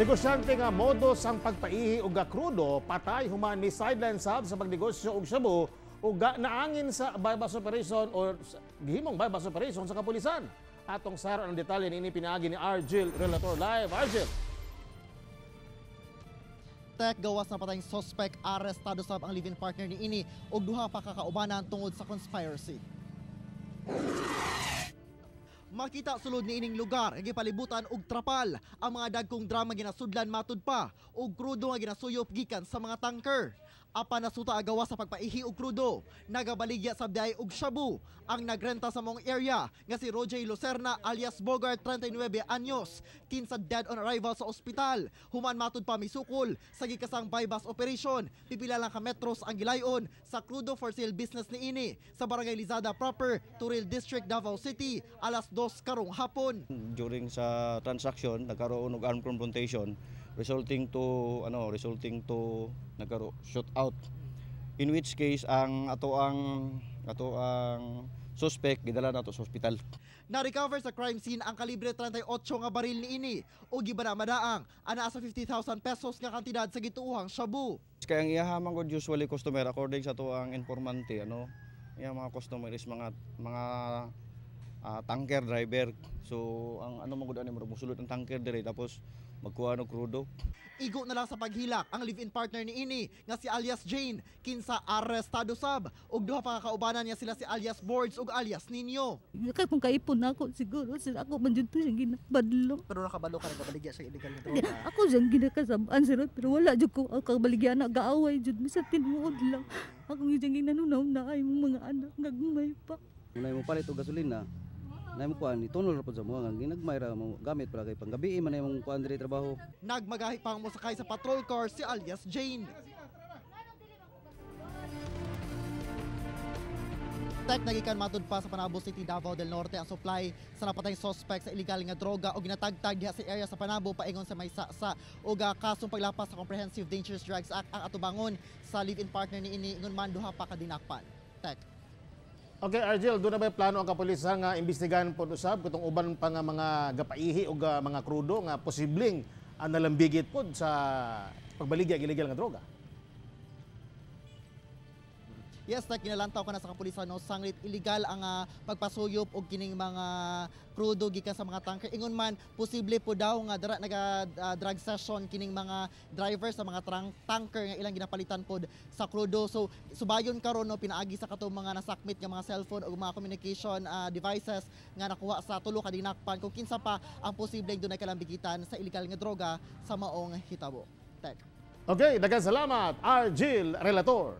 Negosyante nga modus ang pagpaihi og krudo patay human ni sideline sab sa pagnegosyo og shabu ug naangin sa bypass operation or gihimong bypass operation sa kapulisan. Atong saron ang detalye niini pinaagi ni Argel Relator live. Argel. Tek gawas na patayng suspect, arestado sab ang live-in partner ni ini ug duha pa ka kaubanan tungod sa conspiracy. Makita sulod ni ining lugar nga gipalibutan og trapal ang mga dagkong drama ginasudlan matud pa og krudo nga ginasuyop gikan sa mga tanker. Apan nasuta agawa sa pagpaihi og krudo, nagabaligya sa biyahe og shabu ang nagrenta sa mong area nga si Roger Lucerna alias Bogart, 39 anyos, kinsa dead on arrival sa ospital. Human matud pa misukol sa gikasang bypass operation, pipila lang ka metros ang gilayon sa krudo for sale business ni ini sa Barangay Lizada proper, Turil District, Davao City, alas 2 karong hapon. During sa transaction, nagkaroon og armed confrontation resulting to nagkaroon shoot out, in which case ang ato ang suspect gidala nato sa ospital. Na-recover sa crime scene ang kalibre 38 nga baril niini ug gibanamadaang anaa sa 50,000 pesos nga kantidad sa gituohang shabu. Kaya ang iyaha man gud usually customer, according sa ato ang informante, ano, iya mga customer is mga tanker driver. So ang ano man gud ani, musulod ang tanker dire tapos magkuha og krudo. Igo na lang sa paghilak ang live-in partner ni ini nga si alias Jane, kinsa arestado sab ug duha pa ka kaubanan niya, sila si alias Boards ug alias Ninyo. Kung kaipon ako siguro sila ako man jud to siyang ginabadlong. Pero nakabalo ka nagabaligya siya illegal nga droga? Ako siyang ginakasabaan sir, pero wala jud ko ang kabaligyan na gaaway jud sa tinuod lang. Akong siyang ginanunaw na ay mong mga anak gagmay pa. Unay mo palit og gasolina, nay mo kuan itunol ra pud sa mo nga ginagmay ra mo gamit para kay panggabi man imong kuan diri trabaho. Nagmagahi pang mosakay sa patrol car si alias Jane. Tek nagikan matud pa sa Panabo City, Davao del Norte ang supply sa napatayng suspect sa illegal nga droga o ginatagtag diha sa area sa Panabo paingon sa may sa og kasong paglapas sa Comprehensive Dangerous Drugs Act ang atubangon sa live-in partner ni ini, ingon man duha pa ka dinakpan. Tek. Okay, Argel, doon na ba plano ang kapulisan nga imbestigahan po usab kung uban pa nga mga gapaihi o mga krudo nga posibleng ang nalambigit po sa pagbaligya illegal nga droga? Yes, tek, ginalantaw ka na sa kapulisan no, sanglit illegal ang pagpasuyop og kining mga krudo gikan sa mga tanker. Ingon man posible po daw nga dara naga drug session kining mga driver sa mga tanker nga ilang ginapalitan pod sa krudo. So subayon karon no, pinaagi sa katong mga nasakmit nga mga cellphone ug mga communication devices nga nakuha sa tulo ka dinakpan kung kinsa pa ang posibleng dunay kalambigitan sa illegal nga droga sa maong hitabo. Tek. Okay, daghang salamat, Argel Relator.